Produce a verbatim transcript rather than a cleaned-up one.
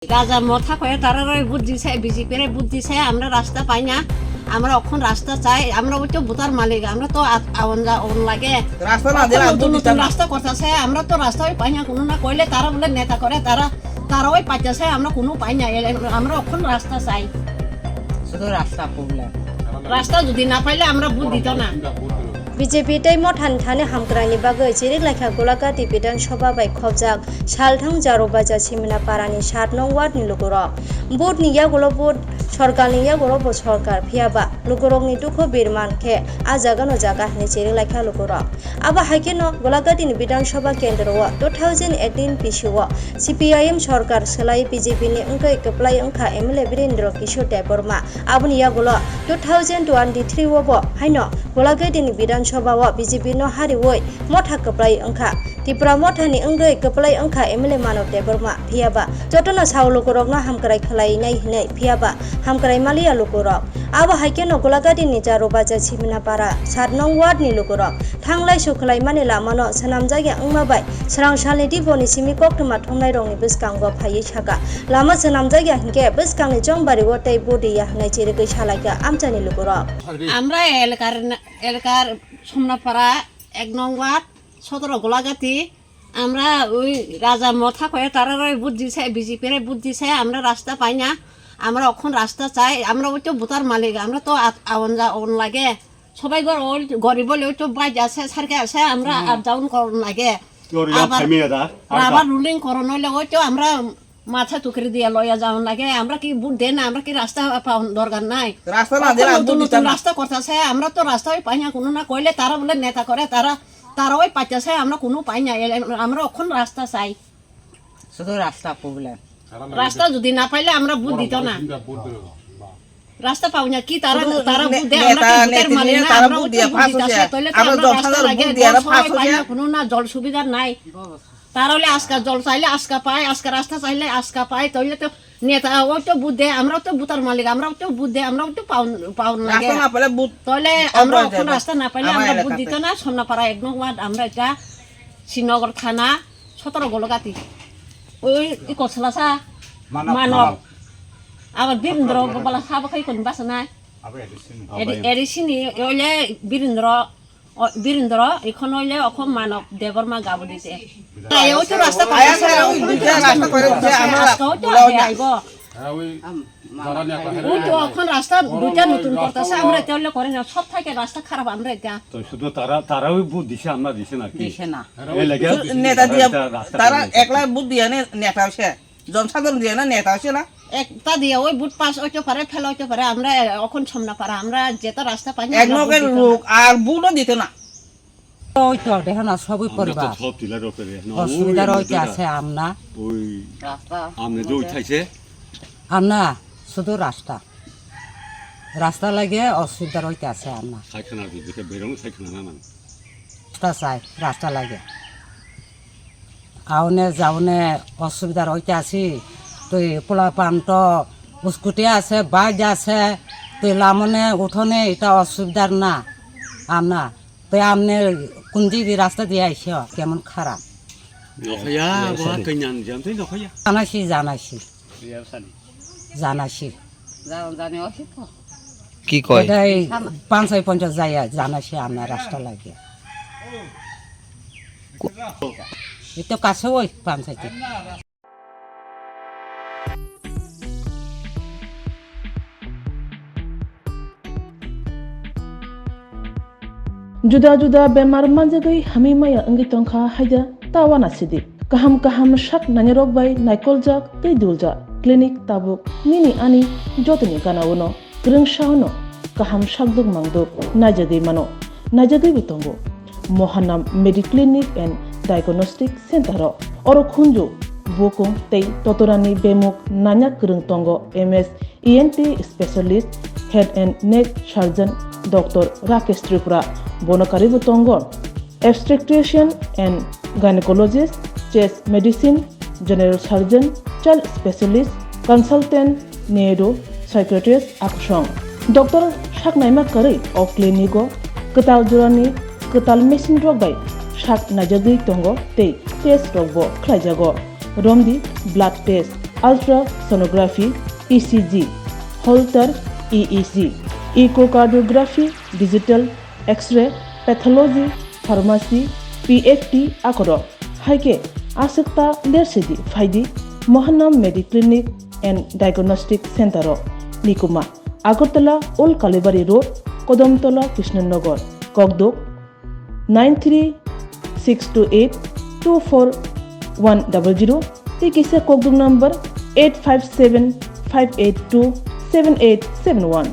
রাজা মথা কয়ে তারারে ভোট দিছে, বিজেপি রে ভোট দিছে, আমরা রাস্তা পাই না, আমরা অখন রাস্তা চাই, আমরা ওই তো ভোটার মালিক, আমরা তো আ-, আওন যা-, অন লাগে। রাস্তা না দিলে কত নতুন নতুন দিতাম না। রাস্তা করতেছে, আমরা তো রাস্তা ওই পাই না, কোনো না কইলে তারা বলে নেতা করে, তারা, তারা ওই পাইতেছে, আমরা কোনো পাই না, এ-, আমরা অখন রাস্তা চাই। শুধু রাস্তা প্রবলেম। রাস্তা যদি না পাইলে আমরা ভোট দিত না। BJP tei Mothani thani hamkraini bagwi chiriklaikha Golagati Bidhan Sabha bai khopjak Salthang Jarubaja Simina Parani sat nong ward ni lukurok. Vote ni yagulo vote, sorkar ni yagulo bo sorkar, phiya ba lukurokni dukhu birman khe a jaga no jaga hinwi chiriklaikha lukurok. Abo hai kheno Golagati ni Bidhan Sabha kendro o two thousand eighteen bisi o C P I M sorkar swlai B J P ni wngwi kwplai wngkha M L A Birendra Kishore Debbarma. Aboni yagulo two thousand twenty-three o bo haino Golagati ni Bidhan Sabha o B J P no hariwi motha kwplai wngkha. Tipra motha ni wngwi kwplai wngkha M L A Manav Debbarma, phiya ba jotono sao lukurokno hamkrai khlainai hinwi, phiya ba hamkrai maliya lukurok. Abo hai kheno Golagati ni Jarubaja Simina Para sat nong ward ni lukurok thanglai sukhlaimani lamano swnamjakya wngma bai swrang salni diboni simi koktwma thumnairokni bwskango phaiwi sakha. Lama swnamjakya hinkhe bwskangni chongbari o tei budi ya hwnwi chirigwi salaikha amchaini lukurok. আমরা এলাকার না-, এলাকার সোমনাপাড়া এক নং ওয়ার্ড, সতেরো গোলাগাতি। আমরা ওই রাজা মথা কয়ে তারারে ভোট দিছে, বিজেপি রে ভোট দিছে, আমরা রাস্তা পাই না, আমরা অখন রাস্তা চাই, আমরা ওই তো ভোটার মালিক, আমরা তো আ-, আওন যা-, অন লাগে। সবাই ঘর ওই গরিব হলে ওই তো বাইক আছে, সার্কেল আছে, আমরা আপ ডাউন করন লাগে। তোর ইয়া আবার থামিয়ে দা, আর রাবার দা। রুলিং করন হইলে ওই তো আমরা মাথা টুকরি দিয়া লইয়া যাওন লাগে। আমরা কি ভোট দেয় না, আমরা কি রাস্তা পাওন দরকার নাই? রাস্তা না দিলে আর ভোট নতুন দিতাম না। রাস্তা করতেছে, আমরা তো রাস্তাই পাই না, কোনো না কইলে তারা বলে নেতা করে, তারা, তারা ওই পাইতেছে, আমরা কোনো পাই না। এ-, আমরা অখন রাস্তা চাই। শুধু রাস্তা প্রবলেম। রাস্তা যদি না পাইলে আমরা ভোট দিত না। রাস্তা পাও না কি তারা, শুধু তারা নে-, ভোট দেয়, আমরা নেতা, কি ভোটের নেত্রী মালিক নিয়ে না? তারা আমরা ভোট ওই তো দিয়া ভোট পাস দিতে হচ্ছে। আসে, তাহলে তো আমরা আমরা জনসাধারণ রাস্তা লাগে, ভোট দিয়া জল পাস সবাই পাই হচ্ছে। না, কোনো না জল সুবিধা নাই। তারা হলে আজকে জল চাইলে আজকে পায়, আজকে রাস্তা চাইলে আজকে পায়, তাহলে তো নেতা ওই তো ভোট দেয়, আমরাও তো ভোটার মালিক, আমরাও তো ভোট দেয়, আমরাও তো পাউন, পাউন লাগে। রাস্তা না পেলে ভোট তাহলে অফ আমরা হয়ে এখন যাবে। রাস্তা না পাইলে আমার আমরা ভোট এলাকাতে। দিত না, সোমনাপাড়া এক নং ওয়ার্ড, আমরা এটা শ্রীনগর থানা, সতেরো গোলগাতি। ওই ই কসলাসা মানব, মানব। মানব। আবার বীরেন্দ্র বলা সাব খাই কোন বাসা নাই? আবার এডিসিনি। এডি-, এডিসিনি, ওইলে বীরেন্দ্র, ও, বীরেন্দ্র, এখন হইলে অখন মানব দেবর্মা গাবো দিতে। এই ওই তো রাস্তা আয়া করে, ওই দুইটা রাস্তা করে দিছে, আমরা আজকে ওই তো বলা হয় আগে না। আইবো। হ্যাঁ, ওই যারা নেতা ওই তো এখন রাস্তা দুইটা নতুন করতেছে, আমরা এটা হইলে করে না, সব থেকে রাস্তা খারাপ আমরা এটা। তো শুধু তারা, তারাই ভোট দিছে, আমরা দিছে না কি? দিছে না। এই লেগে শুধু নেতা দিয়া, তারা এটা রাস্তা তারা করে দিছে। একলা ভোট দিয়ে নে-, নেতা হচ্ছে। জনসাধারণ দিয়ে না, নেতা হচ্ছে না। একটা দিয়ে ওই ভোট পাস হইতে পারে, ফেল হইতে পারে, আমরা এখন সোমনাপাড়া, আমরা যেটা রাস্তা পাই না, এক আমরা ভোট নগের দিতে না। লোক আর ভোটও দিতে না। ওই তো দেখো না, সবই আমরা তো পরিবার। সব টিলার উপরে, না, অসুবিধার ওই হইতে দুটা। আছে আমরা। ওই রাস্তা। আমরা যে ওই থাইছে। আমরা শুধু রাস্তা। রাস্তা লাগে অসুবিধার হইতে আছে আমরা। সাইখানা যদি কে বেরোনো সাইখানা না মানে। রাস্তা চাই, রাস্তা লাগে। আউনে যাওনে অসুবিধার হইতে আছি। তুই পোলা পান তো স্কুটি আছে, বাইক আছে। তুই লামনে উঠোনে এটা অসুবিধার না। আমরা তো আমনে কোন দিকে রাস্তা দিয়ে আইসো, কেমন খারাপ। নখয়া, বা কইনান জানতে নখয়া। জানাসি, জানাসি। জানাসি। কি কয়? এটাই পাঁচ ছয় পঞ্চাশ যায়, জানাসি আমরা রাস্তা লাগে। এই তো কাছে ওই পাঁচ ছয়। Juda juda bemar manjagwi hamwi maya wngwi tongkha haida ta uanasidi. Kaham kaham sak nainarok bai naikoljak tei duljak clinic tabuk nini ani jotoni gana-o no kwrwngsa-o no kaham sakduk mangduk naijagwi mano, naijagwibo tongo. Mohanam Mediclinic and Diagnostic Center-o oro khunju, bukung tei totorani bemuk nanya kwrwng tongo M S E N T specialist, head and neck surgeon Doctor Rakesh Tripura, bono karwibo tongo obstetrician and gynecologist, chest medicine, general surgeon, child specialist, consultant, neuro psychiatrist akusong. Doctor saknaima karwi o clinic-o kwtal jorani kwtal machine rok bai sak naijagwi tongo tei test rokbo khlaijago. Romdi blood test, ultrasonography, E C G, Holter E E G, echocardiography, digital X-ray, pathology, pharmacy, P F T akorok. Hai khe aswk ta ler sidi phai di Mahanam Mediclinic and Diagnostic Center o, Nikuma, Agartala, Old Kalibari Road, Kodamtola, Krishnanagar, Kokduk, nine three six two eight two four one double zero, tei kisa kokduk number eight five seven five eight two seven eight seven one.